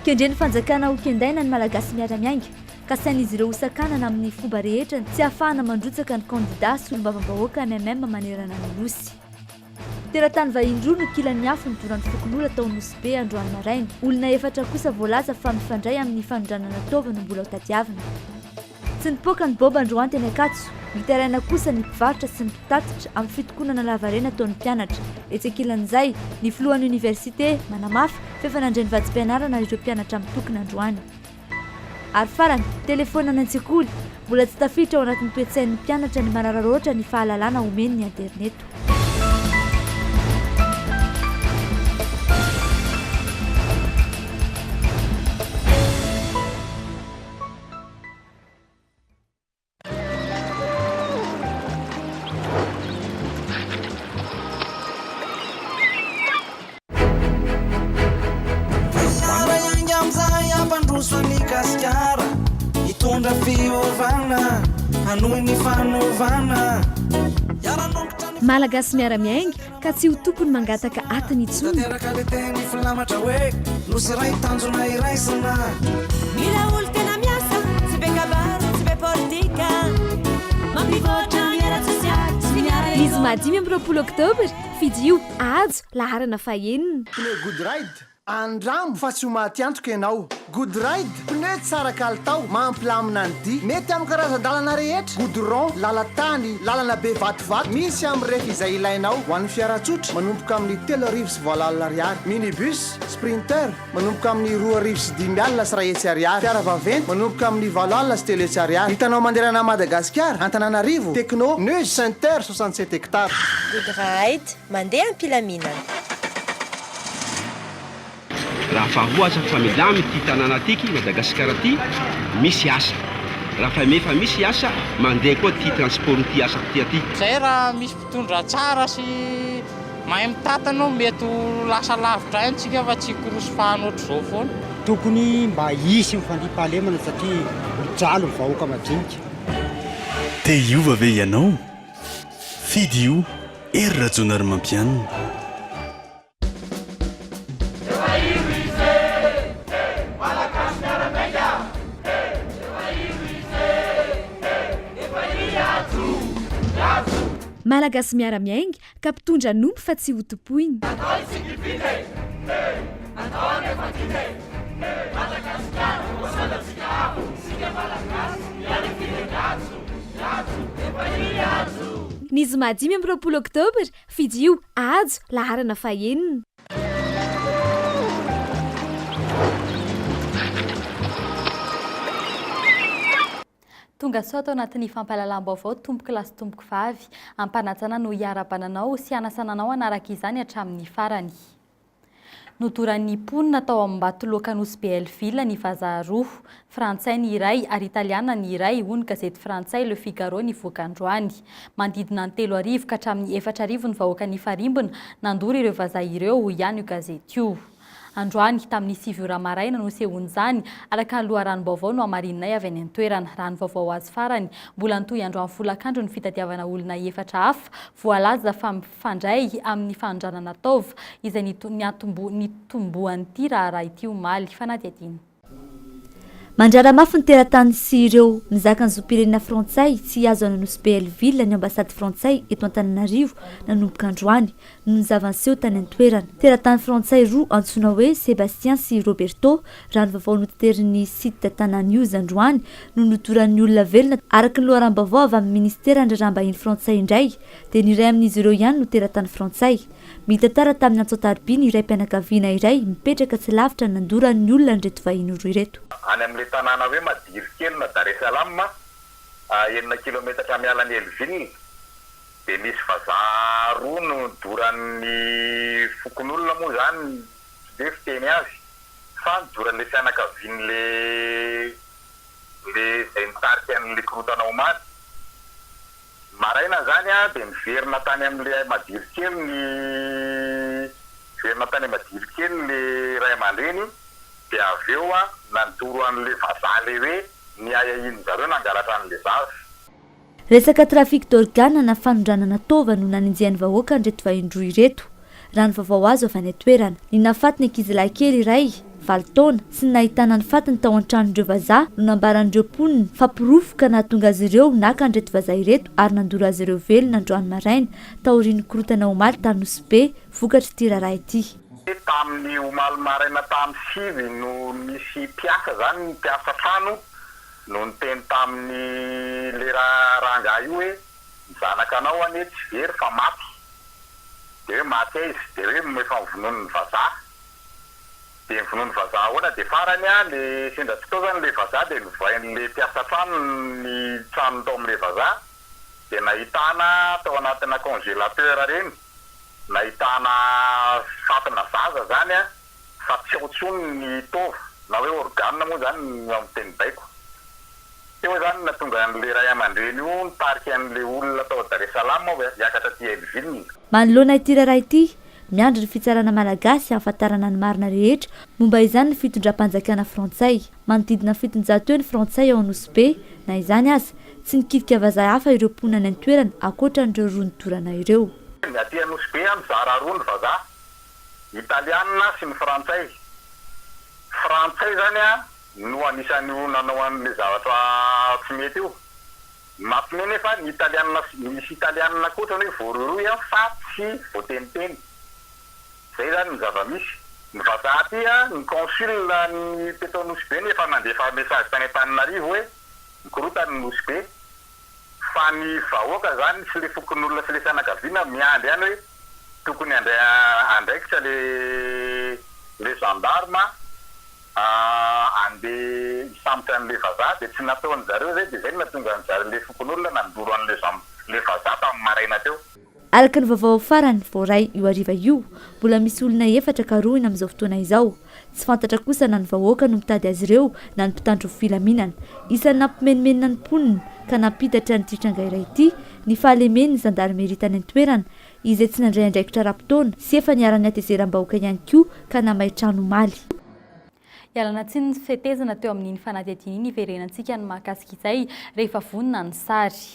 Kendren'ny fanjakana ho kendaina ny Malagasy miara-miainga. Kasain'izy ireo hosakanana amin'ny fomba rehetra ny tsy hahafahana mandrotsaka ny kandida solombavambahoaka mmm manerana ny Nosy. Teratany vahiny roa no kilan'ny afo nidoran'ny fokonolona tao Nosy Be androany maraina. Olona efatra kosa voalaza fa mifandray amin'ny fanondranana taova no mbola hotadiavina. Tsy nipoaka ny baomba androany teny Ankatso. Mitaraina kosa ny mpivarotra sy ny mpitatitra amin'ny fitokonana lavareny ataon'ny mpianatra. Etsy ankilan'izay, ny filohan'ny oniversite manamafy fa efa nandray ny vatsim-pianarana ireo mpianatra mitokona androany. Ary farany, telefaonina any an-tsekoly. Mbola tsy tafiditra ao anatin'ny toe-tsain'ny mpianatra ny manararaotra ny fahalalana omen'ny aterineto. Hiara-hiainga amin'izay hampandroso an'i Gasikara, hitondra fiovana, hanohy ny fanovana. Hiara-nongotra ny. Malagasy miara-miainga ka tsy ho tompony mangataka atiny intsony. Tanteraka le teny filamatra hoe Nosy iray tanjona iraisana. Mila olo tena miasa, tsy be kabary, tsy be politika, mampivoatra ny ara-tsosialy sy ny ara-ekonomika. Ny zoma 25 oktobra, fidio Hajo, laharana fahenina. Pneu Goodride, andramo fa tsy ho maty antoka ianao. Goodride, pneu tsara kalitao, mampilamina ny dia. Mety amin'ny karazan-dalana rehetra, goudron, lalan-tany, lalana be vatovato, misy amin'ny refy izay ilainao. Ho an'ny fiara tsotra, manomboka amin'ny 8008 ariary. Minibus, Sprinter, manomboka amin'ny 2105 ariary. Fiara vaventy, manomboka amin'ny 380 ariary. Hitanao manerana an'i Madagasikara, Antananarivo, Techno, News Center, 67 hectares. Goodride, mandeha am-pilaminana. Raha faharoa aza fa milamy ity tanàna ty ky Madagascar ty misy asa raha fa efa misy asa mandeha koa ty transport ty asa ty aty. Zay raha misy mpitondra tsara sy mahay mitantana ao mety ho lasa lavitra any tsika fa tsy hikorosofahana ohatr'izao foana. Tokony mba hisy ny fandriampahalemana satria mijaly ny vahoaka majinika. Te hiova ve ianao? Fidio Hery Rajaonarimampianina. Malagasy miara-miainga ka mpitondra hanompo fa tsy ho tompoina. Ny zoma 25 oktobra, Fidio, Hajo, laharana fahenina. Tonga soa ato anatin'ny fampahalalam-baovao tompoko lahy sy tompoko vavy. Ampanajana no hiarahabana anao sy hanasana anao hanaraka izany hatramin'ny farany. Nodoran'ny mponina tao Ambatoloaka Nosy Be Hell-Ville ny vazaha roa. Frantsay ny iray ary Italiana ny iray, hoy ny gazety frantsay Le Figaro nivoaka androany. Manodidina ny 3000 ka hatramin'ny 4000 ny vahoaka nifarimbona nandoro ireo vazaha ireo, hoy ihany io gazety io. Androany, tamin'ny sivy ora maraina no nisehoan'izany, araka ny loharanom-baovao nohamarininay avy any an-toerana. Raha ny vaovao azo farany, mbola nitohy androany folakandro ny fitadiavana olona efatra hafa voalaza fa mifandray amin'ny fanondranana taova, izay niantombohan'ity raharaha ity omaly. Fanadihadiana. Mandrara mafy ny teratany sy ireo mizaka ny zom-pirenena frantsay tsy hihazo an'Anosy Be Hell-Ville ny ambasady frantsay eto Antananarivo nanomboka androany, noho ny zava-niseho tany an-toerana. Teratany frantsay roa antsoina hoe Sébastien sy Roberto, raha ny vaovao notaterin'ny site Tana News androany, no nodoran'ny olona velona, araka ny loharanom-baovao avy amin'ny minisiteran'ny raharaham-bahiny frantsay indray, dia ny iray amin'izy ireo ihany no teratany frantsay. Mitantara tamin'ny antso an-tariby ny raim-pianakaviana iray mipetraka tsy lavitra ny nandoran'ny olona an'ireto vahiny roa ireto. Any amin'ilay tanàna hoe Madirikely na Dar es Salaam, enina kilometatra miala an'i Hellville, dia nisy vazaha roa nodoran'ny fokonolona moa izany, tsy dia fiteny azy, fa nodoran'ilay fianakavian'ilay ilay izay nitarika an'ilay korontana omaly. Maraina izany dia niverina tany amin'ilay Madirikely ny niverina tany Madirikely ilay ray aman-dreny dia avy eo nandoro an'ilay vazaha ilay hoe niahiahian'ny zareo nangalatra an'ilay zaza. Resaka trafic d'organes na fanondranana taova no nanenjehan'ny vahoaka an'ireto vahiny roa ireto, raha ny vaovao azo avy any an-toerana. Ny nahafaty ny ankizilahy kely iray. valo taona, sy ny nahitana ny fatiny tao an-tranon'ireo vazaha no nambaran'ireo mponina fa porofo ka nahatonga azy ireo naka an'ireto vazaha ireto ary nandoro azy ireo velona androany maraina taorian'ny korontana omaly tany Nosy Be vokatr'ity raharaha ity. Tamin'ny omaly maraina tamin'ny sivy no nisy mpiasa izany, mpiasa trano no niteny tamin'ny le rangahy io hoe ny zanakanao anie tsy very fa maty. Dia hoe maty aiza? Dia hoe efa novonoin'ny vazaha. Dia novonoin'ny vazaha ahoana? Dia farany an, le sendra tsy tao izany le vazaha dia novain'le mpiasa trano ny tranony tao amin'le vazaha. Dia nahitana tao anatina congélateur ireny, nahitana fatina zaza izany an, fa tsy ao intsony ny taova na hoe organe moa izany ny amin'ny teny baiko. Teo izany no nahatonga an'ilay ray aman-dreny io nitarika an'ilay olona tao Dar es Salaam hiakatra aty Hellville. Manoloana ity raharaha ity, miandry ny fitsarana malagasy hahafantarana ny marina rehetra momba izany ny fitondram-panjakana frantsay. Manodidina ny 700 eo ny frantsay ao Nosy Be. Na izany aza, tsy nikitika vazaha hafa ireo mponina any an-toerana ankoatra an'ireo roa nodorana ireo. Ny aty Nosy Be mizara roa ny vazaha. Italiana sy ny frantsay. Frantsay zany no anisan'io nanao an'le zavatra tsy mety io. Ny mampime nefa ny italiana misy italiana koa otrany hoe voarohirohy an fa tsy voateniteny. Zay zany ny zava-misy. Ny vazaha aty an, ny consul ny teto Nosy Be nefa nandefa message tany Antananarivo hoe mikorotana ny Nosy Be. Fa ny vahoaka zany sy le fokonolona sy le fianakaviana miandry ihany hoe tokony handray andraikitra le le gendarme andeha hisambotra an'le vazaha de tsy nataon zareo zay de zay no nahatonga an'zareo le fokonolona nandoro an'le gen le vazaha tamin'ny maraina teo. Araka ny vaovao farany voaray io hariva io, mbola misy olona efatra karohina amin'izao fotoana izao. Tsy fantatra kosa na ny vahoaka no mitady azy ireo na ny mpitandro filaminana. Isan'ny nampimenomenona ny mponina ka nampitatra an'ity tranga iray ity ny fahalemen'ny zandarimeria tany an-toerana izay tsy nandray andraikitra ara-potoana sy efa niharan'ny hatezeram-bahoaka ihany koa ka namay trano omaly. Ialana tsiny ny fetezana teo amin'iny fanadihadiana iny hiverenantsika ny mahakasika izay rehefa vonona ny sary.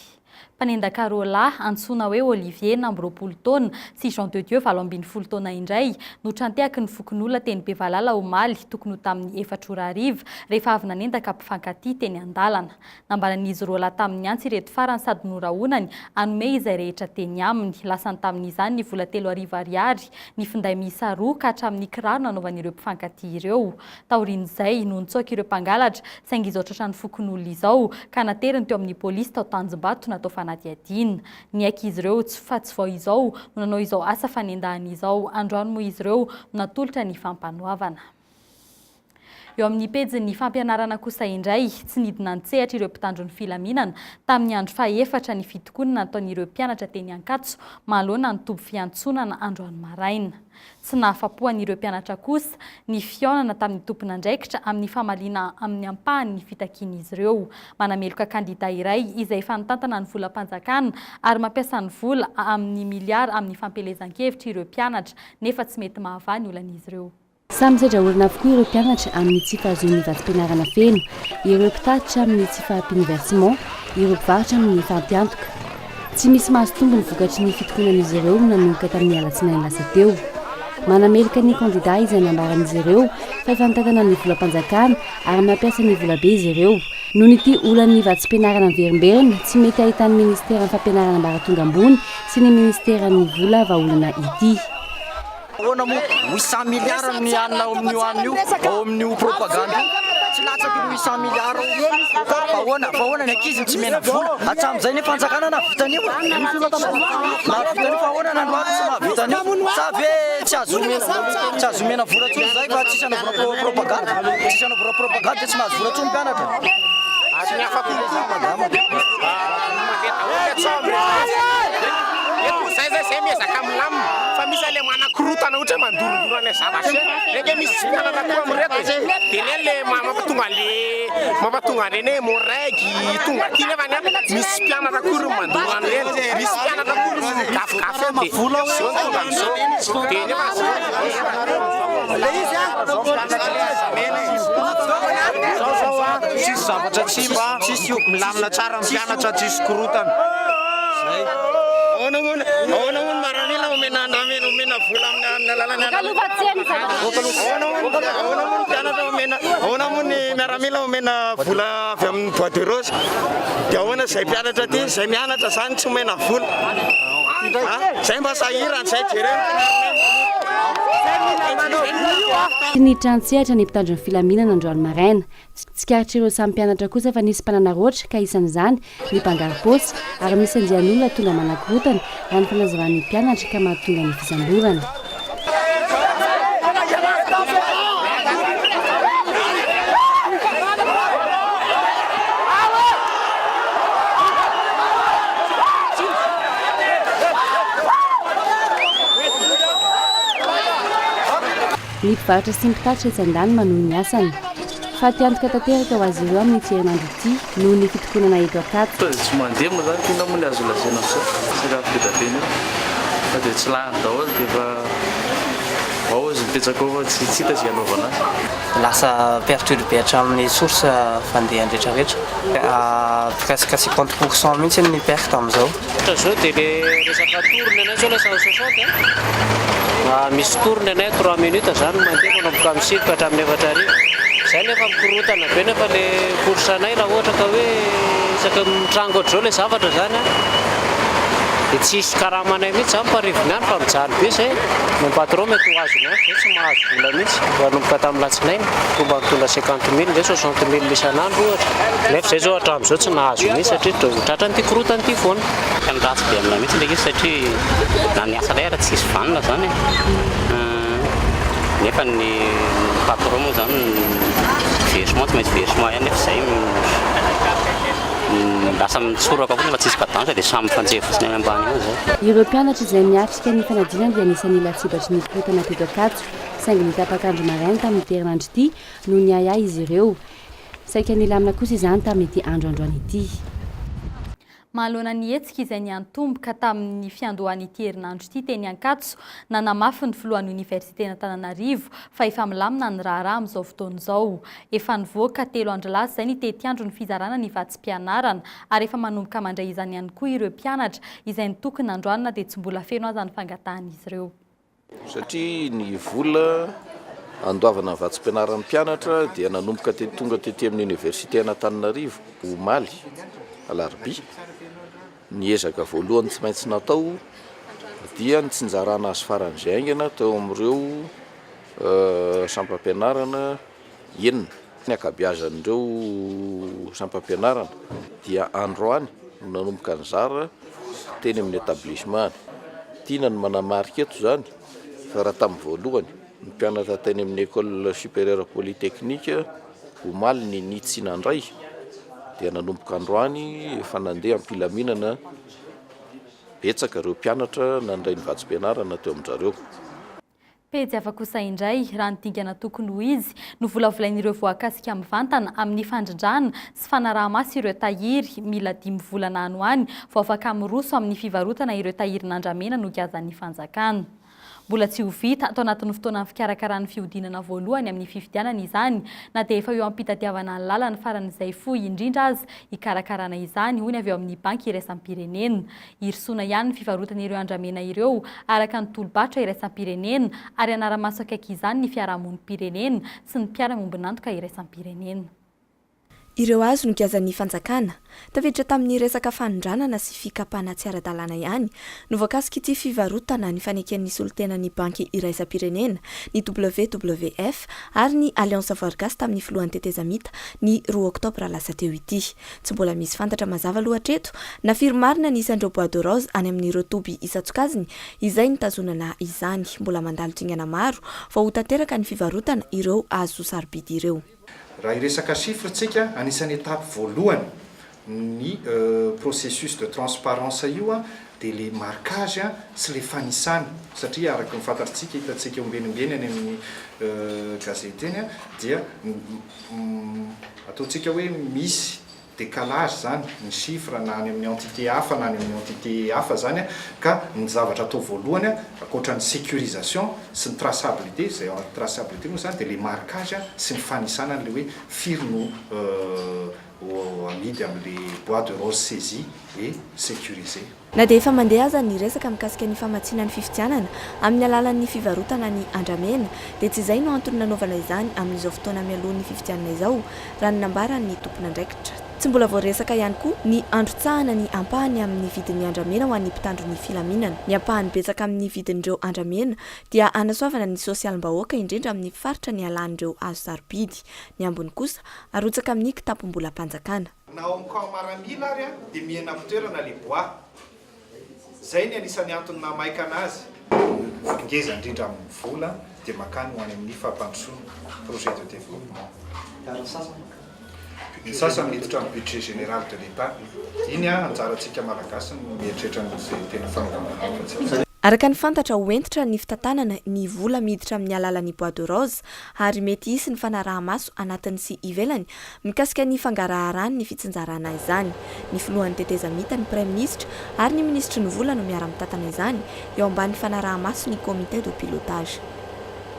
Mpanendaka roa lahy, antsoina hoe Olivier, 26 taona, sy Jean de Dieu, 18 taona indray, no trantehaky ny fokonolona teny Bevalala omaly, tokony ho tamin'ny efatra ora hariva, rehefa avy nanendaka mpifankatia teny an-dalana. Nambaran'izy roa lahy tamin'ny antsy ireto farany sady norahonany hanome izay rehetra teny aminy. Lasany tamin'izany ny vola 3000 ariary, ny finday miisa roa ka hatramin'ny kiraro nanaovan'ireo mpifankatia ireo. Taorian'izay, no nitsoaka ireo mpangalatra, saingy izao tratran'ny fokonolona izao, ka nateriny teo amin'ny polisy tao Tanjombato natao fanadihadiana. Niaiky izy ireo fa tsy vao izao no nanao izao asa fanendahana izao. Androany moa izy ireo no natolotra ny fampanoavana. Eo amin'ny pejin'ny fampianarana kosa indray, tsy nidina an-tsehatra ireo mpitandro ny filaminana tamin'ny andro fahefatra ny fitokonana nataon'ireo mpianatra teny Ankatso manoloana ny toby fiantsonana androany maraina. Tsy nahafapo an'ireo mpianatra kosa ny fihaonana tamin'ny tompon'andraikitra amin'ny famaliana amin'ny ampahany ny fitakian'izy ireo. Manameloka kandida iray izay efa nitantana ny volam-panjakana ary mampiasa ny vola amin'ny miliara amin'ny fampielezan-kevitra ireo mpianatra nefa tsy mety mahavaha ny olan'izy ireo. Samy misedra olana avokoa ireo mpianatra amin'ny tsy fahazoany ny vatsim-pianarana feno, ireo mpitatitra amin'ny tsy fahampian'ny versement, ireo mpivarotra amin'ny fampiantoka. Tsy misy mahazo tombony vokatry ny fitokonan'izy ireo nanomboka tamin'ny alatsinainy lasa teo. Manameloka ny kandida izay nambaran'izy ireo fa efa nitantana ny volam-panjakana ary mampiasa ny volabe izy ireo. Noho ity olan'ny vatsim-pianarana miverimberina, tsy mety ahitan'ny minisiteran'ny fampianarana ambaratonga ambony sy ny minisiteran'ny vola vahaolana ity. Ahoana moa? 800 milliards ny hanina ao amin'io hanina io, ao amin'io propagande io. Tsy latsaky ny 800 milliards ao. Fa ahoana, fa ahoana ny ankizy no tsy mena vola? Hatramin'izay ny fanjakana nahavita an'io. Nahavita an'io fa ahoana ny androany tsy mahavita an'io? Sa ve tsy azo omena, tsy azo omena vola intsony izay fa tsisy anaovana propagande? Tsisy anaovana propagande dia tsy mahazo vola intsony mpianatra. Ary ny hafa koa mandeha daholo ny atao amin'ireny. Eto zay zay zay miezaka milamina fa misy an'le manakorotana ohatra hoe mandorondoro an'ilay zavatra eny, reny nge misy tsy mpianatra koa amin'ireto e, de reny le mampatonga an'le mampatonga an'ireny hoe moregy tonga aty nefa ny misy tsy mpianatra akory ny mandoro an'ireny, misy mpianatra akory ny migafigafy eo de zao no tonga am'zao de nefa Zao zao a, tsisy zavatra tsimba, tsisy milamina tsara ny mpianatra, tsisy korotana. Zay. Ahoana hono? Ahoana hono maramila omena. Omena andramena, omena vola amin'ny amin'ny alalan'ny andramena. Ahoana moa ny ahoana moa ny mpianatra omena, ahoana moa ny miaramila omena vola avy amin'ny bois de rose? Dia ahoana izay mpianatra aty, izay mianatra izany tsy omena vola? A, izay mba sahirana, izay jereo ny mpianatra. Tsy niditra an-tsehatra ny mpitandro ny filaminana androany maraina. Tsikaritr'ireo samy mpianatra kosa fa nisy mpananaraotra ka isan'izany ny mpangaro-paosy ary misy andian'olona tonga manakorontana raha ny fanazavan'ny mpianatra ka mahatonga ny fisamborana. Ny mpivarotra sy ny mpitatitra etsy andaniny manohy ny asany. Faty antoka tanteraka ho azy ireo amin'ity herinandro ity noho ny fitokonana eto Ankatso. Fa tsy mandeha moa zany k'inona moa ny azo lazaina amin'izao? Sakafo be dia be nefa fa dia tsy lany daholo dia efa ao izy mipetraka ao fa tsy hita izay hanaovana azy. Lasa perturbé hatramin'ny source fandehany rehetra rehetra. Presque 50% mihitsy ny perte amin'izao. Ohatra zao dia le resaka tour ny anay zao lasa 60 a, misy tour ny anay trois minutes zany mandeha manomboka amin'ny sivy ka hatramin'ny 4000, zay nefa mikorontana be nefa le course anay raha ohatra ka hoe isaky ny mitranga ohatr'izao le zavatra zany a, dia tsisy karamanay mihitsy zany fa rivony ihany fa mijaly be zay, mon patron mety ho azony ihany fa zay tsy mahazo vola mihitsy manomboka tamin'ny latsinainy, fomba mitondra 50 mille zay 60 mille isan'andro ohatra, nefa zay zao hatramin'izao tsy nahazo mihitsy satria tratran'ity korontana ity foana. Tena ratsy be aminay mihitsy ilay izy satria na ny asa iray ary tsisy vanona izany e. Nefa ny patron moa izany versement tsy maintsy versement ihany nefa izay lasa mitsoraka fotsiny fa tsisy cadence dia samy mifanjevo fotsiny any ambany any izay. Ireo mpianatra izay miatrika ny fanadinana dia anisan'ny lasibatry ny korontana teto Ankatso, saingy ny tapak'andro maraina tamin'ity herinandro ity no niahiahy izy ireo. Saika nilamina kosa izany tamin'ity andro androany ity. Manoloana ny hetsika izay niantomboka tamin'ny fiandohan'ity herinandro ity teny Ankatso, nanamafy ny filohan'ny oniversiten'Antananarivo fa efa milamina ny raharaha amin'izao fotoana izao. Efa nivoaka telo andro lasa izay ny tetiandron'ny fizarana ny vatsim-pianarana ary efa manomboka mandray izany ihany koa ireo mpianatra izay nitokona androany na dia tsy mbola feno aza ny fangatahan'izy ireo. Satria ny vola andoavana ny vatsim-pianaran'ny mpianatra dia nanomboka te tonga tety amin'ny oniversite an'Antananarivo omaly alarobia. Ny ezaka voalohany tsy maintsy natao dia ny tsinjarana azy faran'izay haingana teo amin'ireo sampam-pianarana enina. Ny ankabeazan'ireo sampam-pianarana dia androany no nanomboka nizara teny amin'ny établissement-ny. Tiana ny manamarika eto izany fa raha tamin'ny voalohany ny mpianatra teny amin'ny école supérieure polytechnique omaly ny ni tsy nandray dia nanomboka androany efa nandeha am-pilaminana betsaka ireo mpianatra nandray ny vatsim-pianarana teo amin-dRareo. Pejy hafa kosa indray, raha ny dingana tokony ho izy, novolavolain'ireo voakasika mivantana amin'ny fandrindrana sy fanaraha-maso ireo tahiry mila dimy volana any ho any vao afaka miroso amin'ny fivarotana ireo tahirin'andramena nogiazan'ny fanjakana. Mbola tsy ho vita ato anatin'ny fotoanan'ny fikarakarana ny fihodinana voalohany amin'ny fifidianana izany na dia efa eo am-pitadiavana ny lalana faran'izay fohy indrindra aza hikarakarana izany, hoy ny avy ao amin'ny Banky iraisam-pirenena. Hirosoana ihany ny fivarotana ireo andramena ireo araka ny tolo-barotra iraisam-pirenena ary hanara-maso akaiky izany ny fiarahamonim-pirenena sy ny mpiara-miombon'antoka iraisam-pirenena. Ireo hazo nogiazan'ny fanjakana, tafiditra tamin'ny resaka fanondranana sy fikapana tsy ara-dalàna ihany no voakasik'ity fivarotana nifaneken'ny solontenan'ny Banky iraisam-pirenena, ny WWF ary ny Alliance Voary Gasy tamin'ny filohan'ny tetezamita ny roa oktobra lasa teo ity. Tsy mbola misy fantatra mazava aloha hatreto na firy marina ny isan'ireo bois de rose any amin'ireo toby isan-tsokajiny izay nitazonana izany. Mbola mandalo dingana maro vao ho tanteraka ny fivarotana ireo hazo sarobidy ireo. Raha hiresaka chiffre tsika, anisan'ny étape voalohany ny processus de transparence io dia le marquage sy le fanisana satria araka ny fantatritsika, hitantsika ombieny ombieny any amin'ny gazety eny dia Ataontsika hoe misy décalage izany ny chiffre na any amin'ny entité hafa na any amin'ny entité hafa izany ka ny zavatra atao voalohany ankoatra ny sécurisation sy ny traçabilité, izay traçabilité moa izany dia ilay marquage sy ny fanisana an'ilay hoe firy no. ho amidy amin'le bois de rose saisi et sécurisé. Na dia efa mandeha aza ny resaka mikasika ny famatsiana ny fifidianana amin'ny alalan'ny fivarotana ny andramena dia tsy izay no antony nanaovana izany amin'izao fotoana mialoha ny fifidianana izao raha ny nambaran'ny tompon'andraikitra. Tsy mbola voaresaka ihany koa ny handrotsahana ny ampahany amin'ny vidin'ny andramena ho an'ny mpitandro ny filaminana. Ny ampahany betsaka amin'ny vidin'ireo andramena dia hanasoavana ny sosialim-bahoaka indrindra amin'ny faritra nialan'ireo hazo sarobidy. Ny ambiny kosa arotsaka amin'ny kitapom-bolam-panjakana. Na ao amin'ny camp maramila ary dia mihena am-pitoerana le bois. Zay ny anisan'ny antony nahamaika anazy. Ngeza indrindra amin'ny vola dia makany ho any amin'ny fampandrosoana, projet de développement. Ny sasany miditra amin'ny budget général de l'Etat. Iny anjarantsika Malagasy ny mieritreritra an'izay tena fanaovana antsika. Araka ny fantatra, ho hentitra ny fitantanana ny vola miditra amin'ny alalan'ny bois de rose ary mety hisy ny fanaraha-maso anatiny sy ivelany mikasika ny fangaraharany ny fitsinjarana izany. Ny filohan'ny tetezamita, ny praiminisitra ary ny minisitry ny vola no miara-mitantana izany eo ambany fanaraha-maso ny comité de pilotage.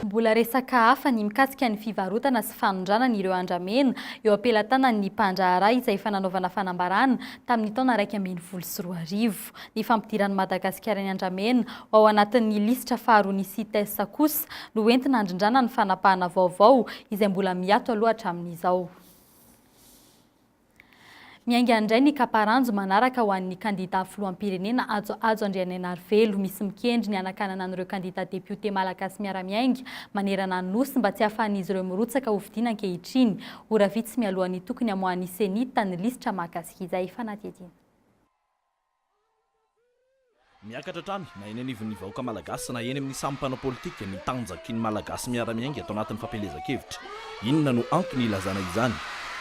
Mbola resaka hafa ny mikasika ny fivarotana sy fanondranana ireo andramena eo am-pelatanan'ny mpandraharaha izay efa nanaovana fanambarana tamin'ny taona 2011. Ny fampidiran'i Madagasikara ny andramena ho ao anatin'ny lisitra faharoan'ny Cites kosa no entina handrindrana ny fanapahana vaovao izay mbola miato aloha hatramin'izao. Miainga indray ny kaparanjo manaraka ho an'ny kandida filoham-pirenena Hajo Hajo Andrianainarivelo. Misy mikendry ny hanakanana an'ireo kandida depiote malagasy miara-miainga manerana ny Nosy mba tsy hahafahan'izy ireo mirotsaka hofidiana ankehitriny. Ora vitsy mialohan'ny tokony hamoahan'ny Cenit ny lisitra mahakasika izay fanadihadiana. Miakatra hatrany na eny anivon'ny vahoaka malagasy na eny amin'ny samy mpanao politika ny tanjaky ny Malagasy miara-miainga ato anatin'ny fampielezan-kevitra. Inona no antony ilazana izany?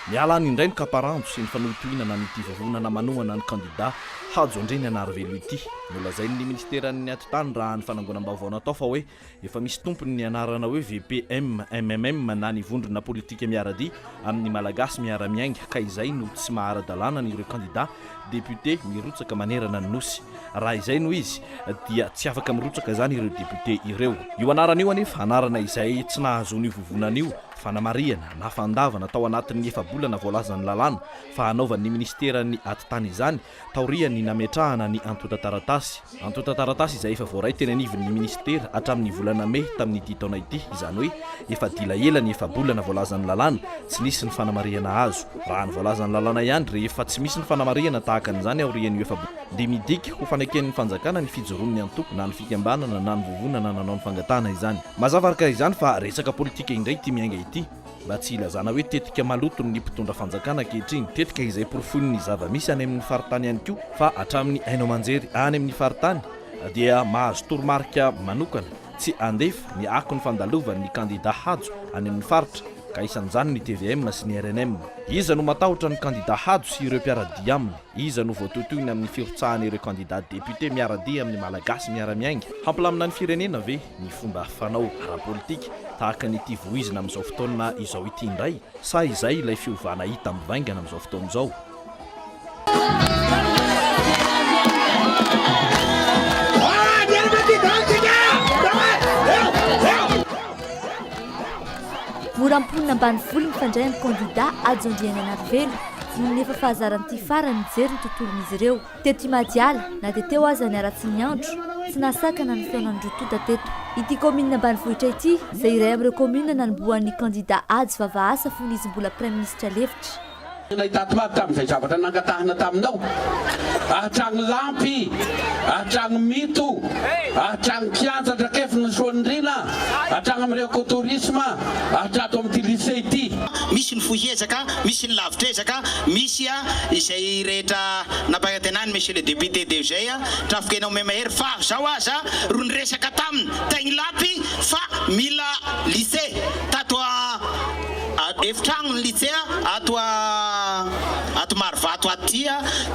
Miala any indray ny kaparanjo sy ny fanohitohinana an'ity vovonana manohana ny kandida Hajo Andrianarivelo ity. Nolazain'ny minisiteran'ny atitany raha ny fanangonam-baovao natao fa hoe Efa misy tompony ny anarana hoe VPM, mmm na ny Vondrona Politika Miara-dia amin'ny Malagasy Miara-Miainga ka izay no tsy maha ara-dalàna an'ireo kandida député mirotsaka manerana ny Nosy. Raha izay no izy dia tsy afaka mirotsaka izany ireo député ireo. Io anarana io anefa anarana izay tsy nahazoan'io vovonana io fanamarihana na fandavana tao anatin'ny efa-bolana voalazan'ny lalàna fa hanaovan'ny minisiteran'ny Atitany izany taorian'ny nametrahana ny antontan-taratasy. Antontan-taratasy izay efa voaray teny anivon'ny minisitera hatramin'ny volana mey tamin'ity taona ity, izany hoe efa dila ela ny efa-bolana voalazan'ny lalàna, tsy nisy ny fanamarihana azo. Raha ny voalazan'ny lalàna ihany, rehefa tsy misy ny fanamarihana tahaka an'izany aorian'io efa-bolana, dia midika ho faneken'ny fanjakana ny fijoroan'ny antoko na ny fikambanana na ny vovonana nanao ny fangatahana izany. Mazava araka izany fa resaka politika indray ity miainga ity. Mba tsy hilazana hoe tetika maloto ny mpitondra fanjakana ankehitriny, tetika izay porofoin'ny zava-misy any amin'ny faritany ihany koa fa hatramin'ny haino aman-jery any amin'ny faritany dia mahazo toromarika manokana tsy handefa ny akon'ny fandalovan'ny kandida Hajo any amin'ny faritra ka isan'izany ny tvm sy ny rnm. Iza no matahotra ny kandida Hajo sy ireo mpiara-dia aminy? Iza no voatohitohina amin'ny firotsahan'ireo kandida député miara-dia amin'ny Malagasy miara-miainga? Hampilamina ny firenena ve ny fomba fanao ara-politika tahaka ny ity voizina amin'izao fotoana izao ity indray sa izay ilay fiovana hita mivaingana amin'izao fotoana izao? Mora mponina ambanivolo mifandray amin'ny kandida Hajo Andrianainarivelo noho ny efa fahazaran'ity farany mijery ny tontolon'izy ireo. Teto Imadiala, na dia teo aza ny haratsin'ny andro, tsy nahasakana ny fihaonan'ny roa tonta teto. Ity kaominina ambanivohitra ity, izay iray amin'ireo kaominina nanombohan'ny kandida Hajo vava asa fony izy mbola praiminisitra lefitra. Ilay tato avy tamin'izay zavatra nangatahina taminao, hatrany lampy, hatrany mito, hatrany kianja Andrakefina Soanindriana, hatrany amin'ireo ecotourisme, hatrato amin'ity lycée ity. Misy ny fohy ezaka, misy ny lavitra ezaka, misy izay rehetra nampanantenany Monsieur le Député de izay trafikena omemahery fa zao aza ro niresaka taminy tagny lapy fa mila lycée tato efitragno ny lycée ato ato Marovato ato ty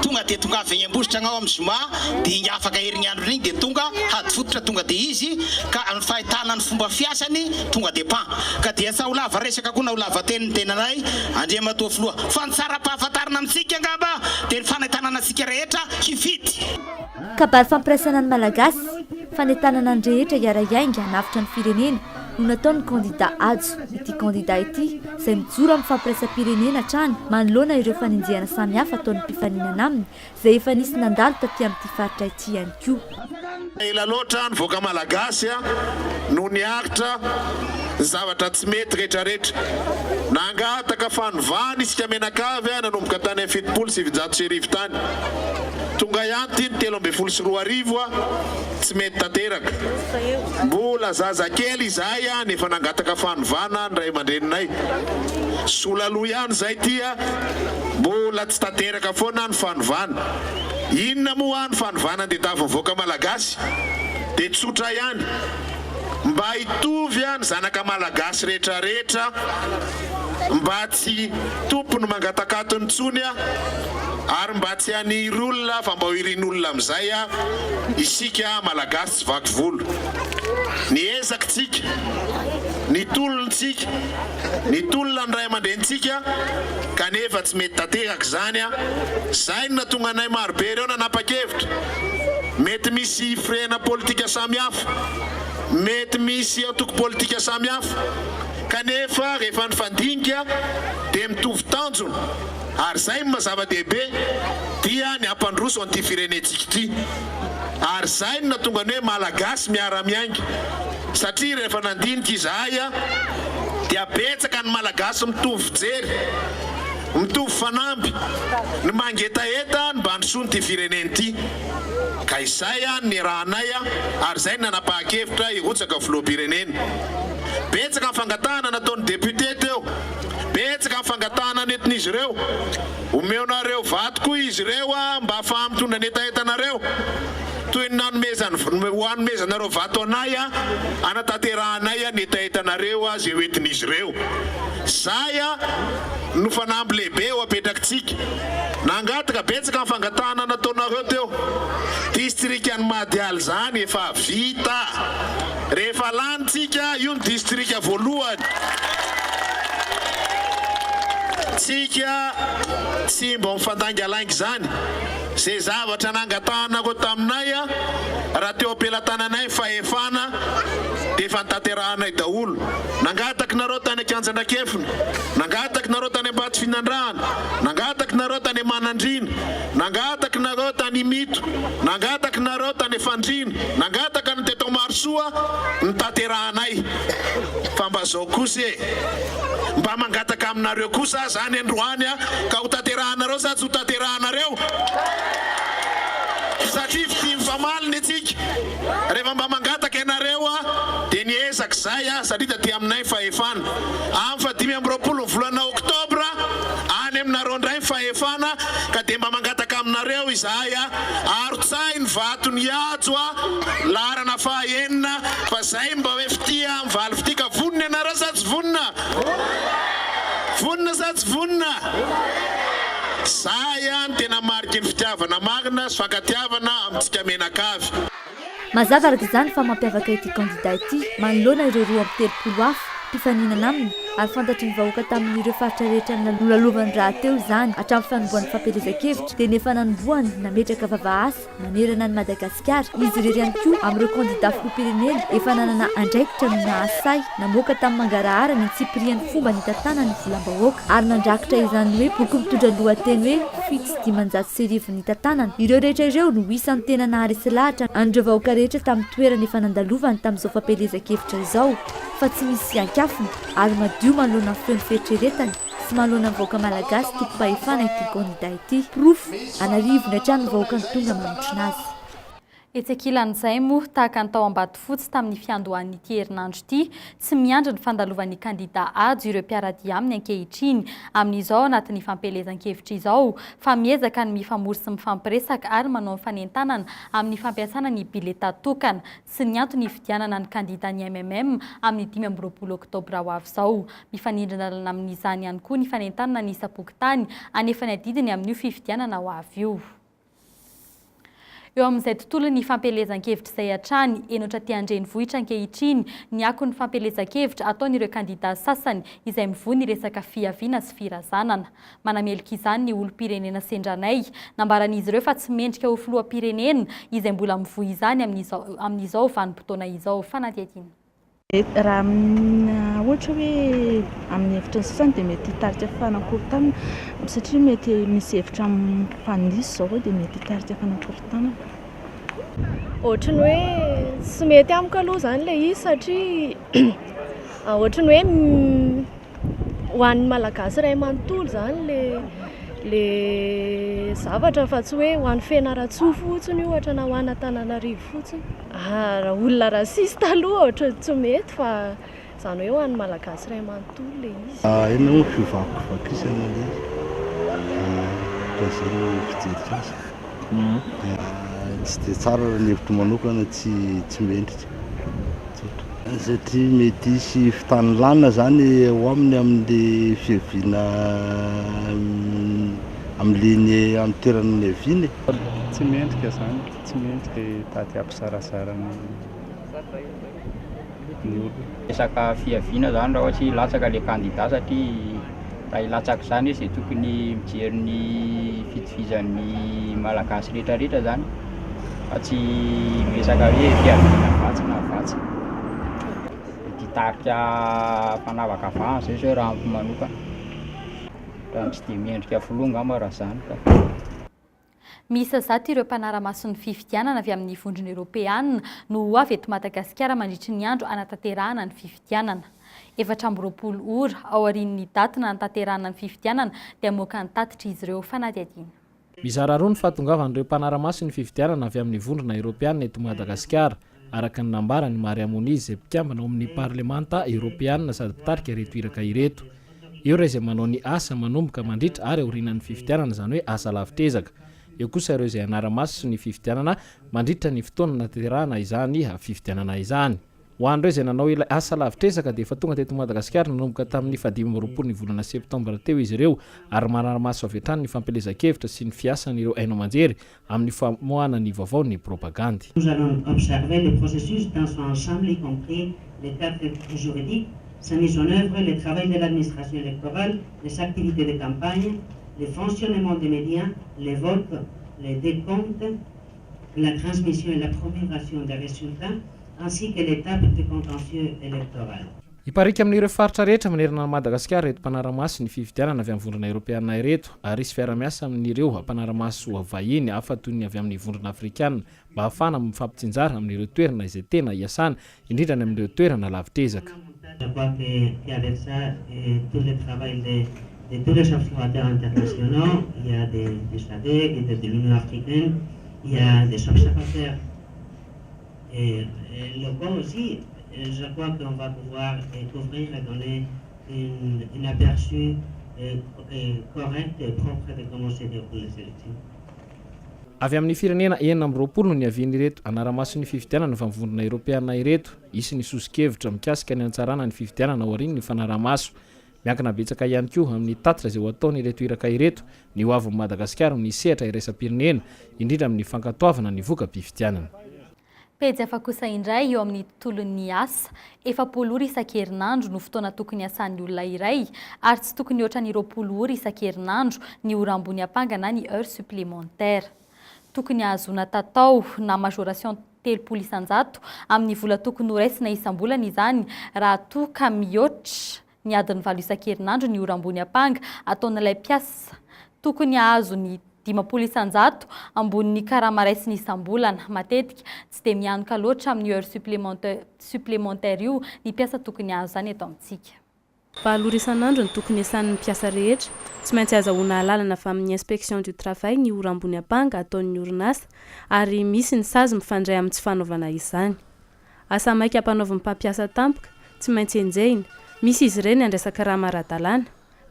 tonga de tonga avy egny Ambositra agnao amy zoma de igny afaka herignandro igny de tonga hady fototra tonga de izy ka ny fahitana ny fomba fiasany tonga de pan ka dia tsa ho lava resaka koa na ho lava teny ny tenanay Andriamatoa Filoha fa ny tsara ampahafantarina amintsika angamba dia ny fanentanana antsika rehetra hifidy. Kabary fampiraisana ny Malagasy, fanentanana ny rehetra hiara-hiainga hanavotra ny firenena. no nataon'ny kandida Hajo. Ity kandida ity izay mijoro amin'ny fampiraisam-pirenena hatrany manoloana ireo fanenjehana samihafa ataon'ny mpifaninana aminy izay efa nisy nandalo taty amin'ity faritra ity ihany koa. Ela loatra ny vahoaka malagasy no niaritra ny zavatra tsy mety retraretra. Nangataka fanovana isika mianakavy nanomboka tany amin'ny 1970 tany. Tonga ihany ity ny 2013 tsy mety tanteraka. Mbola zazakely izahay no efa nangataka fanovana ny ray aman-dreninay. Sola loha ihany izay ity mbola tsy tanteraka foana ny fanovana. Inona moa ny fanovana andedavin'ny vahoaka malagasy? Dia tsotra ihany. Mba hitovy ny zanaka malagasy retraretra, mba tsy tompony mangatak'atony intsony ary mba tsy haniry olona fa mba ho irin'olona amin'izay isika malagasy tsy vaky volo. Ny ezakitsika, ny tolontsika, ny tolona ny ray aman-drenintsika kanefa tsy mety tanteraka izany, izay no nahatonga anay marobe ireo nanapa-kevitra. Mety misy firehana politika samihafa, mety misy antoko politika samihafa, kanefa rehefa nifandinika dia mitovy tanjona ary izay no maha zava-dehibe dia ny hampandroso an'ity firenentsika ity. Ary izay no nahatonga ny hoe Malagasy miara-miainga satria rehefa nandinika izahay dia betsaka ny Malagasy mitovy fijery, mitovy fanamby, ny mangetaheta ny mba handrosoana ity firenena ity. Ka izay no niarahanay ary izay no nanapahan-kevitra hirotsaka ho filoham-pirenena. Betsaka ny fangatahana nataon'ny député teo, betsaka ny fangatahana nentin'izy ireo. Omeonareo vato koa izy ireo mba hahafaha mitondra ny hetahetanareo, toy ny nanomezany ho hanomezanareo vato anay hanatanterahanay ny hetahetanareo izay ho entin'izy ireo. Izay no fanamby lehibe ho apetrakitsika. Nangataka, betsaka ny fangatahana nataonareo teo. Distrikan'i Madialy izany efa vita. Rehefa lany tsika, io ny distrika voalohany. Tsika tsy mba mifandaingalainga izany. Izay zavatra nangatahanareo taminay, raha teo am-pelatananay ny fahefana dia efa notanterahanay daholo. Nangataky nareo tany Ankianjandrakefina, nangataky nareo tany Ambatofinandrahana, nangataky nareo tany Manandriana, Nangataka nareo tany Imito, nangataka nareo tany Fandriana, nangataka ny teto Marosoa notanterahanay. Fa mba zao kosa e! Mba mangataka aminareo kosa aho zany androany a, ka ho tanterahanareo sa tsy ho tanterahanareo? Satria fitia mifamaly ny antsika. Rehefa mba mangataka ianareo a, dia niezaka izay a, satria taty aminay ny fahefana. Amin'ny faha 25 ny volana oktobra, any aminareo indray ny fahefana, ka dia mba mangataka aminareo izahay a, arotsahy ny vaton'i Hajo a, laharana faha enina, fa zay mba hoe fitia mivaly fitia, ka vonona ianareo sa tsy vonona? Vonona sa tsy vonona? Zay a no tena mariky ny fitiavana marina sy fankatiavana amintsika mianakavy. Mazava araka izany fa mampiavaka ity kandida ity manoloana ireo 32 hafa mpifaninana aminy ary fantatry ny vahoaka tamin'ireo faritra rehetra nolalovany rahateo izany hatramin'ny fanombohan'ny fampielezan-kevitra dia ny efa nanombohany nametraka vavahasa manerana an'i Madagasikara. Izy irery ihany koa amin'ireo kandida filoham-pirenena efa nanana andraikitra no nahasahy namoaka tamin'ny mangarahara ny antsipirian'ny fomba nitantanany ny volam-bahoaka ary nandrakitra izany hoe boky mitondra ny lohateny hoe 1507 nitantanana. Ireo rehetra ireo no isan'ny tena naharesy lahatra an'ireo vahoaka rehetra tamin'ny toerana efa nandalovany tamin'izao fampielezan-kevitra izao fa tsy misy ankafiny ary madio manoloana ny feon'ny fieritreretany sy manoloana ny vahoaka malagasy tompom-pahefana ity kandida ity. Porofo, an'arivony hatrany ny vahoaka no tonga manotrona azy. Etsy ankilan'izay moa, tahaka ny tao Ambatofotsy tamin'ny fiandohan'ity herinandro ity, tsy miandry ny fandalovan'ny kandida Hajo ireo mpiara-dia aminy ankehitriny amin'izao anatin'ny fampielezan-kevitra izao fa miezaka ny mifamory sy mifampiresaka ary manao ny fanentanana amin'ny fampiasana ny bileta tokana sy ny antony hifidianana ny kandidan'ny mmm amin'ny 25 oktobra ho avy izao. Mifanindran-dalana amin'izany ihany koa ny fanentanana ny isam-pokontany hanefa ny adidiny amin'io fifidianana ho avy io. Eo amin'izay tontolon'ny fampielezan-kevitra izay hatrany, henotra aty an-drenivohitra ankehitriny ny akon'ny fampielezan-kevitra ataon'ireo kandidà sasany izay mivoy ny resaka fiaviana sy firazanana. Manameloka izany ny olom-pirenena sendra anay. Nambaran'izy ireo fa tsy mendrika ho filoham-pirenena izay mbola mivoy izany amin'izao vanim-potoana izao. Fanadihadiana. Raha amina ohatra hoe amin'ny hevitry ny sasany dia mety hitarika fanakorontanana satria mety misy hevitra mifandiso izao dia mety hitarika fanakorontanana. Ohatry ny hoe tsy mety amiko aloha izany ilay izy satria ohatry ny hoe ho an'ny Malagasy iray manontolo izany ilay ilay zavatra fa tsy hoe ho an'i Fianarantsoa fotsiny ohatra na ho an'Antananarivo fotsiny. Raha olona raciste aloha ohatran'ny tsy mety fa izany hoe ho an'ny Malagasy iray manontolo ilay izy. Inona moa fivakivakisana ilay izy? Raha izay no fijeriko azy. Tsy dia tsara raha ny hevitro manokana tsy tsy mendrika. Tsotra. Satria mety hisy fitanilana izany eo aminy amin'ilay fiaviana amin'ilay ny amin'ny toerana niaviany e. Tsy mendrika izany, tsy mendrika hitady hampizarazara ny ny olona. Resaka fiaviana zany raha ohatra hilatsaka le kandida satria raha hilatsaka izany izy dia tokony mijery ny fitovizan'ny malagasy rehetra rehetra zany fa tsy miresaka hoe fiaviana vatsy na vatsy. Mety hitarika fanavakavahana zay zao raha amiko manokana, ohatran'ny tsy dia mendrika filoha angamba raha zany ka. Miisa zato ireo mpanara-maso ny fifidianana avy amin'ny Vondrona Eoropeana no ho avy eto Madagasikara mandritry ny andro hanatanterahana ny fifidianana. 24 ora aorian'ny daty nanatanterahana ny fifidianana dia hamoaka ny tatitra izy ireo. Fanadihadiana. Mizara roa ny fahatongavan'ireo mpanara-maso ny fifidianana avy amin'ny Vondrona Eoropeana eto Madagasikara, araka ny nambaran'i Maria Moniz izay mpikambana ao amin'ny Parlemanta Eoropeana sady mpitarika ireto iraka ireto. Eo ireo izay manao ny asa manomboka, mandritra ary aorianan'ny fifidianana, izany hoe asa lavitr'ezaka. Eo kosa ireo izay hanara-maso ny fifidianana mandritra ny fotoana anatanterahana izany fifidianana izany. Ho an'ireo izay nanao ilay asa lavitr'ezaka dia efa tonga teto Madagasikara nanomboka tamin'ny fahadimy amby 20 ny volana septambra teo izy ireo ary manara-maso avy hatrany ny fampielezan-kevitra sy ny fiasan'ireo haino aman-jery amin'ny famoahana ny vaovao ny propagandy. Nous allons observer le processus dans son ensemble y compris le cadre juridique, sa mise en œuvre, le travail de l'administration électorale, les activités de campagne, le fonctionnement des médias, les votes, les décomptes, la transmission et la promulgation des résultats, ainsi que l'étape du contentieux électoral. Hiparika amin'ireo faritra rehetra manerana an'i Madagasikara ireto mpanara-maso ny fifidianana avy amin'ny Vondrona Eoropeana ireto ary hisy fiara-miasa amin'ireo mpanara-maso vahiny hafa toy ny avy amin'ny Vondrona Afrikana mba hahafahana mifampitsinjara amin'ireo toerana izay tena iasana, indrindra any amin'ireo toerana lavitr'ezaka. Je crois que qu'avec ça et tout le travail de de tous les observateurs internationaux, il y a des du SADC, de de l'Union africaine, il y a des observateurs et locaux aussi, je crois qu'on va pouvoir couvrir et donner une une aperçu correct et propre de comment se déroulent les élections. Avy amin'ny firenena 26 no niavian'ireto hanara-maso ny fifidianana avy amin'ny Vondrona Eoropeana ireto. Hisy ny soso-kevitra mikasika ny hanatsarana ny fifidianana aorian'ny fanaraha-maso. Miankina betsaka ihany koa amin'ny tatitra izay ho ataon'ireto iraka ireto ny ho avin'i Madagasikara amin'ny sehatra iraisam-pirenena, indrindra amin'ny fankatoavana ny voka-pifidianana. Pejy hafa kosa indray eo amin'ny tontolon'ny asa. 40 ora isan-kerinandro no fotoana tokony hiasan'ny olona iray ary tsy tokony hihoatra ny 20 ora isan-kerinandro ny ora ambony ampanga na ny heure supplémentaire. Tokony hahazoana tatao na majoration 30% amin'ny vola tokony horaisina isam-bolana izany raha toa ka mihoatra ny adiny valo isan-kerinandro ny ora ambony ampanga ataon'ilay mpiasa. Tokony hahazo ny 50% ambonin'ny karama raisiny isam-bolana. Matetika, tsy dia mianoka loatra amin'io heure supplémentaire io ny mpiasa tokony hahazo izany eto amintsika. Valo ora isan'andro no tokony hiasan'ny mpiasa rehetra. Tsy maintsy azahoana alalana avy amin'ny Inspection du travail ny ora ambony ampanga ataon'ny orinasa ary misy ny sazy mifandray amin'ny tsy fanaovana izany. Asa maika ampanaovin'ny mpampiasa tampoka, tsy maintsy enjehina. Misy izy ireny andraisan-karama ara-dalàna.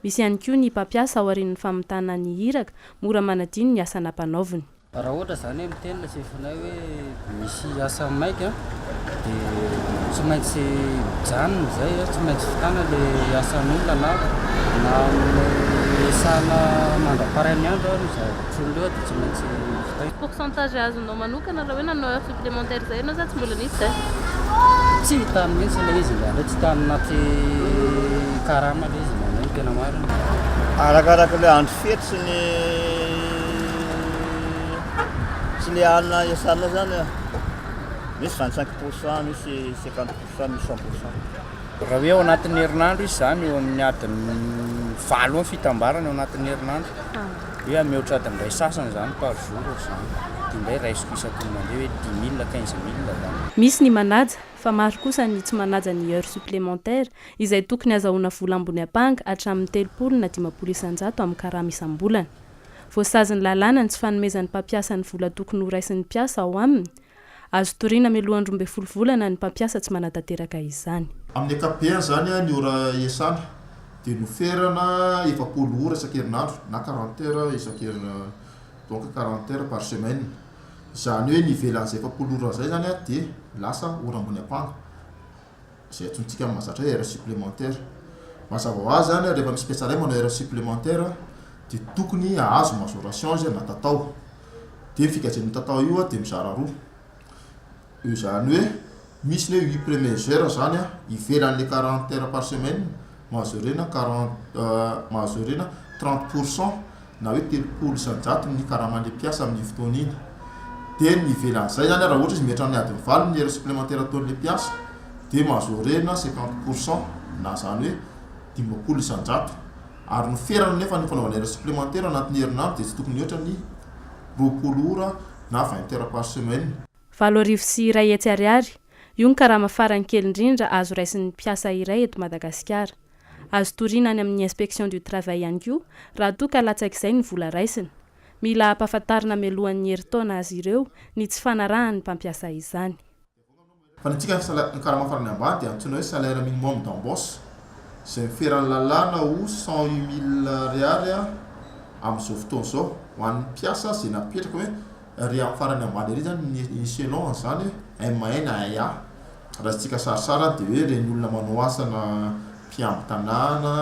Misy ihany koa ny mpampiasa aorian'ny famitana ny iraka, mora manadino ny asa nampanaoviny. Raha ohatra izany hoe miteny ilay sefonay hoe misy asa maika dia tsy maintsy mijanona izay, tsy maintsy vitana ilay asan'olona na na miasana mandra-parain'ny andro ary io zavatra io dia tsy maintsy vitaina. Pourcentage azonao manokana raha hoe nanao heure supplémentaire zay ianao sa tsy mbola nisy zay? Tsy hitany mihitsy ilay izy indraindray, tsy hitany anaty karama ilay izy indraindray ny tena marina. Arakaraka ilay andro fety sy ny sy le alina iasanao zany a. Misy 25 pourcent, misy 50 pourcent, misy 100 pourcent. Raha hoe ao anatin'ny herinandro izy zany, eo amin'ny adiny 8 eo ny fitambarana eo anatin'ny herinandro. Hoe mihoatra adiny iray sasany zany par jour ohatr'izany. Dia indray raisiko isaky ny mandeha hoe 10 000, 15 000 zany. Misy ny manaja fa maro kosa ny tsy manaja ny heure supplémentaire izay tokony azahoana vola ambony ampanga hatramin'ny 30 na 50% amin'ny karama isam-bolana. Voasazin'ny lalàna ny tsy fanomezan'ny mpampiasa ny vola tokony ho raisin'ny mpiasa ao aminy. Azo toriana mialohan'ny 12 volana ny mpampiasa tsy manatanteraka izany. Amin'ny ankapobeny izany ny ora iasana dia noferana 40 ora isan-kerinandro na 40 heures isan-kerinandro, donc 40 heures par semaine. Izany hoe ny ivelan'izay 40 ora izay izany dia lasa ora ambony ampanga. Izay antsointsika amin'ny mahazatra hoe heure supplémentaire. Mazava ho azy izany rehefa misy mpiasa iray manao heure supplémentaire dia tokony hahazo majoration izy na tatao. Dia ny fikajiana io tatao io dia mizara roa. Izany hoe misy ny hoe huit premières heures izany ivelan'ilay 40 heures par semaine majorena 40 majorena 30 pourcent na hoe 30% ny karaman'ilay mpiasa amin'iny fotoana iny. Dia ny ivelan'izay izany raha ohatra izy mihoatra amin'ny adiny 8 ny heure supplémentaire ataon'ilay mpiasa dia majorena 50 pourcent na izany hoe 50%. Ary ny ferana nefa ny fanaovana heure supplémentaire anatin'ny herinandro dia tsy tokony hihoatra ny 20 ora na 20 heures par semaine. 8100 ariary, io ny karama farany kely indrindra azo raisin'ny mpiasa iray eto Madagasikara. Azo toriana any amin'ny inspection du travail ihany koa raha toa ka latsak'izay ny vola raisina. Mila ampahafantarina mialohan'ny herintaona azy ireo ny tsy fanarahan'ny mpampiasa izany. Fa ny antsika ny karama farany ambany dia antsoina hoe salaire minimum d'embauche izay miferan'ny lalàna ho 108 000 ariary amin'izao fotoana izao ho an'ny mpiasa izay napetraka hoe Ary amin'ny farany ambany ery zany ny échelon an'izany M1 na 1A. Raha isika sarisary dia hoe ireny olona manao asa na mpiamby tanàna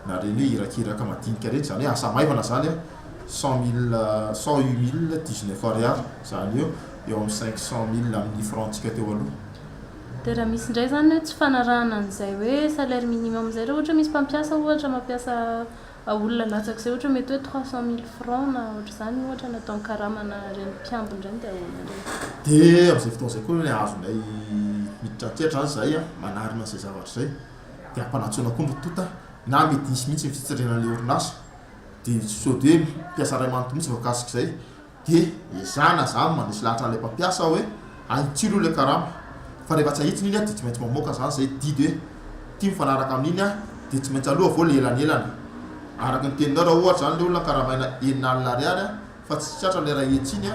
na ireny hoe irakiraka madinika ireny, izany hoe asa maivana zany an, 100 000, 108 019 ariary, izany hoe eo amin'ny 500 000 amin'ny franc-ntsika teo aloha. Dia raha misy indray izany hoe tsy fanarahana an'izay hoe salaire minimum izay, raha ohatra hoe misy mpampiasa ohatra mampiasa olona latsak'izay ohatra hoe mety hoe 300 000 francs na ohatr'izany ohatra ny ataony karamana ireny mpiambina ireny dia ahoana indray? Dia amin'izay fotoana izay koa aloha azonay miditra an-tsehatra izany izahay manarina an'izay zavatra izay dia ampanantsoina koa ny tonta na mety hisy mihitsy ny fitsirihana ilay orinasa dia sao dia hoe mpiasa iray manontolo mihitsy voakasik'izay. Dia ezahana zany mandresy lahatra an'ilay mpampiasa hoe ahitsio aloha ilay karama fa rehefa tsy ahitsiny iny dia tsy maintsy mamoaka zany zay didy hoe ity mifanaraka amin'iny dia tsy maintsy aloha avy eo ilay elanelana. Araka ny teninao raha ohatra zany ilay olona karamaina 60 ariary fa tsy tratra ilay 100 iny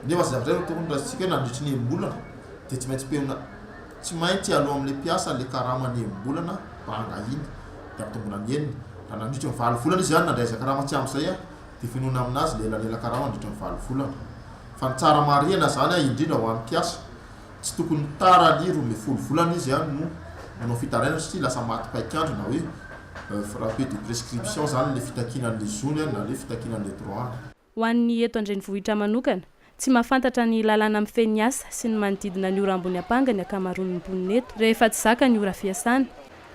nefa zay zavatra izay no tokony raisintsika hoe nandritry ny enim-bolana dia tsy maintsy pehina tsy maintsy aloa amin'ilay mpiasa ilay karamany enim-bolana banga iny dia ampitomboina ny enina. Raha nandritry ny 8 volana izy zany nandray izay karama tsy ampy izay dia fenoina aminazy ilay elanelan-karama mandritra ny 8 volana. Fa ny tsara marihana izany indrindra ho an'ny mpiasa, tsy tokony tara ny 12 volana izy no manao fitarainana satria lasa maty paik'andro na hoe frappé de prescription izany ilay fitakiana an'ilay zony na ilay fitakiana an'ilay droit-ny. Ho an'ny eto an-drenivohitra manokana, tsy mahafantatra ny lalàna mifehy ny asa sy ny manodidina ny ora ambony ampanga ny ankamaroan'ny mponina eto. Rehefa tsy zaka ny ora fiasana,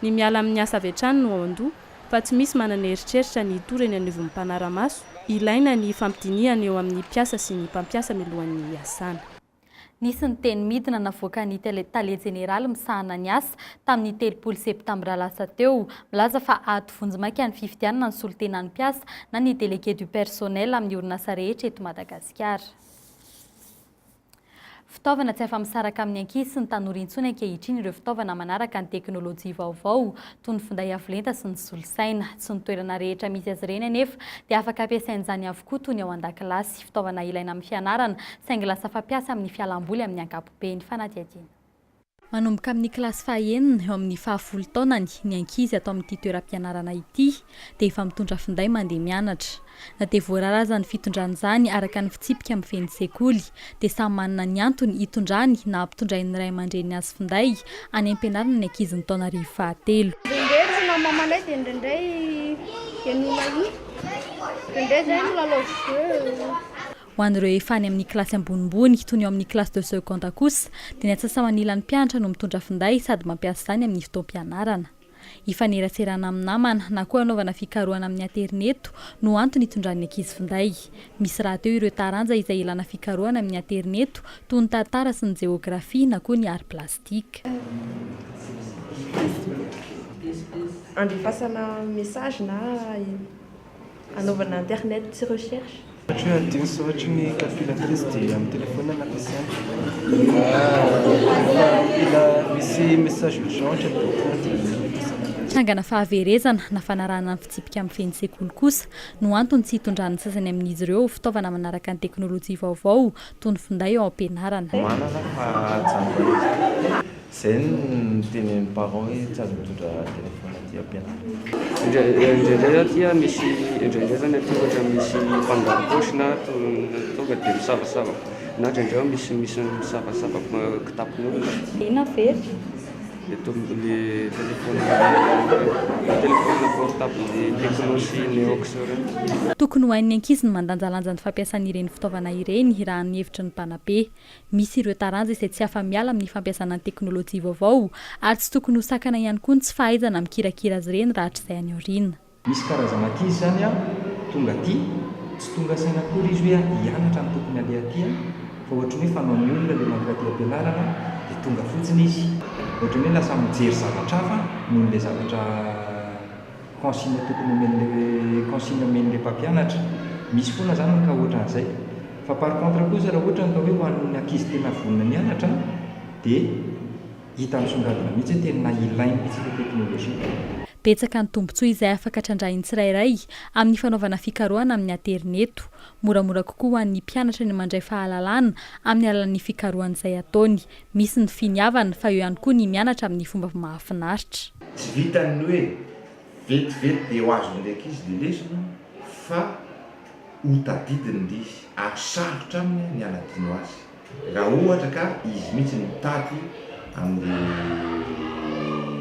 ny miala amin'ny asa avy hatrany no ao an-doha fa tsy misy manana eritreritra ny hitory eny anivon'ny mpanara-maso. Ilaina ny fampidinihana eo amin'ny mpiasa sy ny mpampiasa mialohan'ny hiasana. Nisy ny teny midina navoakan'ny tale jeneraly misahana ny asa tamin'ny 30 septambra lasa teo, milaza fa ato vonjimaika ny fifidianana ny solontenan'ny mpiasa na ny délégué du personnel amin'ny orinasa rehetra eto Madagasikara. Fitaovana tsy afa-misaraka amin'ny ankizy sy ny tanora intsony ankehitriny ireo fitaovana manaraka ny teknolojia vaovao toy ny finday avo lenta sy ny solosaina. Tsy ny toerana rehetra misy azy ireny anefa dia afaka ampiasain'izany avokoa toy ny ao an-dakilasy. Fitaovana ilaina amin'ny fianarana saingy lasa fampiasa amin'ny fialamboly amin'ny ankapobeny. Fanadihadiana. Manomboka amin'ny kilasy fahaenina eo amin'ny fahafolo taonany ny ankizy ato amin'ity toeram-pianarana ity dia efa mitondra finday mandeha mianatra. Na dia voarara aza ny fitondrana izany araka ny fitsipika mifehy ny sekoly dia samy manana ny antony hitondrany na hampitondrain'ny ray aman-dreniny azy finday any am-pianarana ny ankizin'ny taona arivo fahatelo. Indraindray tsy namamanay dia indraindray henoina hira, indraindray zahay milalao jeu. Ho an'ireo efa any amin'ny kilasy ambonimbony, toy ny ao amin'ny classe de seconde kosa, dia ny antsasa-manilan'ny mpianatra no mitondra finday sady mampiasa izany amin'ny fotoam-pianarana. Hifaneraserana amin'ny namana na koa hanaovana fikarohana amin'ny aterineto no antony hitondran'ny ankizy finday. Misy rahateo ireo taranja izay ilana fikarohana amin'ny aterineto toy ny tantara sy ny jeografia na koa ny art plastique. Andefasana message na anaovana internet sy recherche. Ohatra hoe adino sy ohatry ny calculatrice dia amin'ny téléphone no ampiasaina. Rehefa mila misy message urgent ohatra dia tonga dia iny no ampiasaina. Trangana fahaverezana na fanarahana ny fitsipika mifehy ny sekoly kosa no antony tsy hitondran'ny sasany amin'izy ireo fitaovana manaraka ny teknolojia vaovao toy ny finday ao am-pianarana. Manana fa ajanona izy. Zay no nitenenin'ny parents hoe tsy azo mitondra téléphone aty am-pianarana. Indraindray zany aty misy, indraindray zany aty ohatra misy mpangaro paosy na tonga dia misavasava na indraindray misy misy misavasava kitapon'olona. Inona very? Le le téléphone téléphone portable Tecno sy Neox ireny. Tokony ho hain'ny ankizy ny mandanjalanja ny fampiasana ireny fitaovana ireny raha ny hevitry ny mpanabe. Misy ireo taranja izay tsy afa-miala amin'ny fampiasana ny teknolojia vaovao ary tsy tokony ho sakana ihany koa ny tsy fahaizana mikirakira azy ireny rahatrizay any aoriana. Misy karazana ankizy izany an, tonga aty, tsy tonga saina akory izy hoe hianatra no tokony aleha aty an, fa ohatran'ny hoe fanaon'ny olona ilay mankaty am-pianarana dia tonga fotsiny izy. Ohatran'ny hoe lasa mijery zavatra hafa noho ilay zavatra consigne tokony omen'ilay consigne omen'ilay mpampianatra. Misy foana izany ny cas ohatran'izay. Fa par contre kosa raha ohatra ka hoe ho an'ny ankizy tena vonona ny hianatra dia hita misongadina mihitsy hoe tena ilainy mihitsy ilay teknolojia. Betsaka ny tombontsoa izay afaka trandrahin'ny tsirairay amin'ny fanaovana fikarohana amin'ny aterineto. Moramora kokoa ho an'ny mpianatra ny mandray fahalalana amin'ny alalan'ny fikarohana izay ataony. Misy ny finiavana fa eo ihany koa ny mianatra amin'ny fomba mahafinaritra. Tsy vitan'ny hoe vetivety dia ho azon'ilay ankizy ilay lesona fa ho tadidiny ilay izy ary sarotra aminy ny hanadino azy raha ohatra ka izy mihitsy no mitady amin'ilay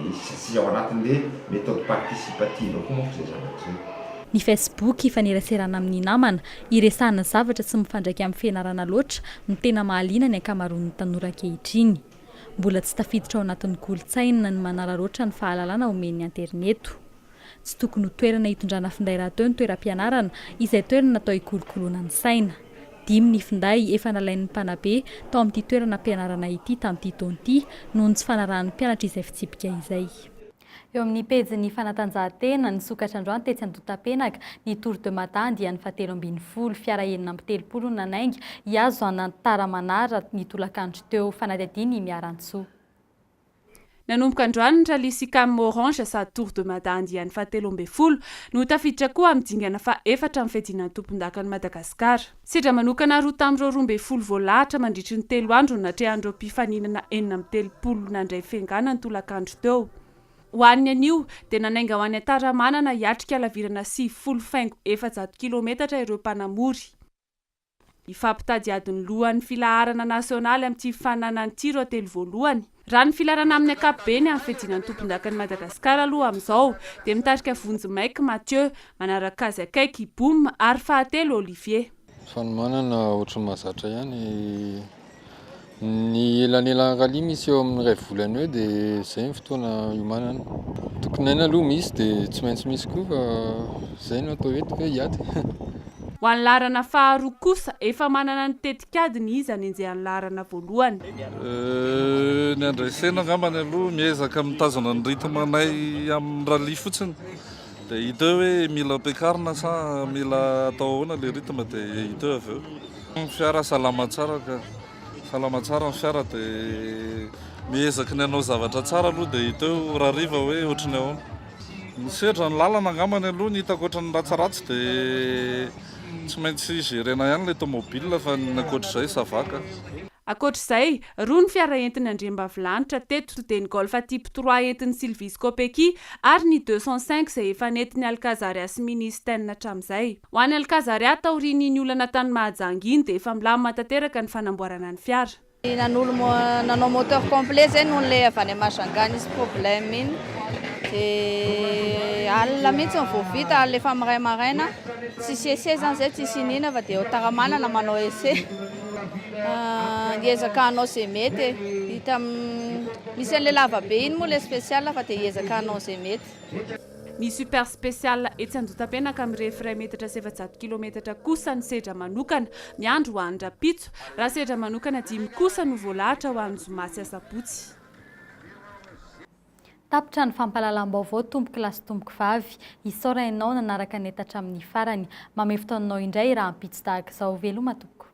izy satria ao anatin'ilay méthode participative koa manko izay zavatra izay. Ny Facebook ifaneraserana amin'ny namana, iresahana zavatra tsy mifandraika amin'ny fianarana loatra no tena mahaliana ny ankamaroan'ny tanora ankehitriny. Mbola tsy tafiditra ao anatin'ny kolontsaina ny manararaotra ny fahalalana omen'ny aterineto. Tsy tokony ho toerana hitondrana finday rahateo ny toeram-pianarana, izay toerana natao hikolokoloana ny saina. Dimy ny finday efa nalain'ny mpanabe tao amin'ity toerana am-pianarana ity tamin'ity taona ity noho ny tsy fanarahan'ny mpianatra izay fitsipika izay. Eo amin'ny pejin'ny fanatanjahantena, nisokatra androany tetsy Andohatapenaka ny Tour de Mada andiany fahatelo ambin'ny folo. Fiara 36 no nanainga hihazo an'Antaramanara ny tolakandro teo. Fanadihadiana i Miarantsoa. Nanomboka androany ny Rallye Sicam Orange sady Tour de Mada andiany fahatelo ambin'ny folo no tafiditra koa amin'ny dingana faha-efatra amin'ny fiadiana ny tompondakan'i Madagasikara. Sedra manokana roa tamin'ireo 12 voalahatra mandritry ny 3 andro no natrehan'ireo mpifaninana 36 nandray fiaingàna ny tolakandro teo. Ho an'ny anio, dia nanainga ho any Antaramanana hiatrika halavirana 90,400 kilometatra ireo mpanamory. Hifampitady ny lohan'ny filaharana nasionaly amin'ity fifaninanana ity ireo telo voalohany. Raha ny filaharana amin'ny ankapobeny amin'ny fiadiana ny tompondakan'i Madagasikara aloha amin'izao dia mitarika vonjimaika Mathieu, manaraka azy akaiky i Boum ary fahatelo Olivier. Fanomanana ohatran'ny mahazatra ihany. Ny elanelan'ny rallye misy eo amin'ny iray volana eo dia izay ny fotoana hiomanana. Tokony aina aloha misy dia tsy maintsy misy koa fa izay no atao eto hoe hiady. Ho an'ny laharana faharoa kosa, efa manana ny tetikadiny izy hanenjehany laharana voalohany. Ny handresena angambany aloha miezaka mitazona ny rythme anay amin'ny rallye fotsiny dia hita eo hoe mila ampiakarina sa mila atao ahoana ilay rythme dia hita eo avy eo. Ny fiara salama tsara ka. Salama tsara ny fiara dia miezaka ny hanao zavatra tsara aloha dia hita eo rahariva hoe ohatry ny ahoana. Ny sedra ny lalana angambany aloha ny hitako ohatry ny ratsiratsy dia tsy maintsy gérer-na ihany ilay tomobile fa ny ankoatr'izay ça va ka. Ankoatra izay, roa ny fiara entin'ny andriambavilanitra teto dia ny Golf Type 3 entin'i Sylvie Kopecky ary ny 205 izay efa nentin'i Alcazaria sy Ministène hatramin'izay. Ho an'i Alcazaria, taorian'iny olana tany Mahajanga iny dia efa milamina tanteraka ny fanamboarana ny fiara. Nanolo nanao moteur complet zay noho le avy any Majunga nisy problème iny de alina mihitsy vao vita, alina efa miray maraina, tsisy essai zany zay, tsisy inona fa de eo Taramanana manao essai. Hiezaka hanao izay mety e. Hita misy an'ilay lava be iny moa ilay spécial fa dia hiezaka hanao izay mety. Ny super spécial etsy Andotapenaka mirefy 401 kilometatra kosa ny sedra manokana miandry ho an'ny rahampitso, raha sedra manokana dimy kosa no voalahatra ho an'ny zoma sy asabotsy. Tapitra ny fampahalalam-baovao tompoko lahy sy tompoko vavy. Isaorana ianao nanaraka ny hatramin'ny farany. Mamehy fotoananao indray rahampitso tahaka izao. Veloma tompoko.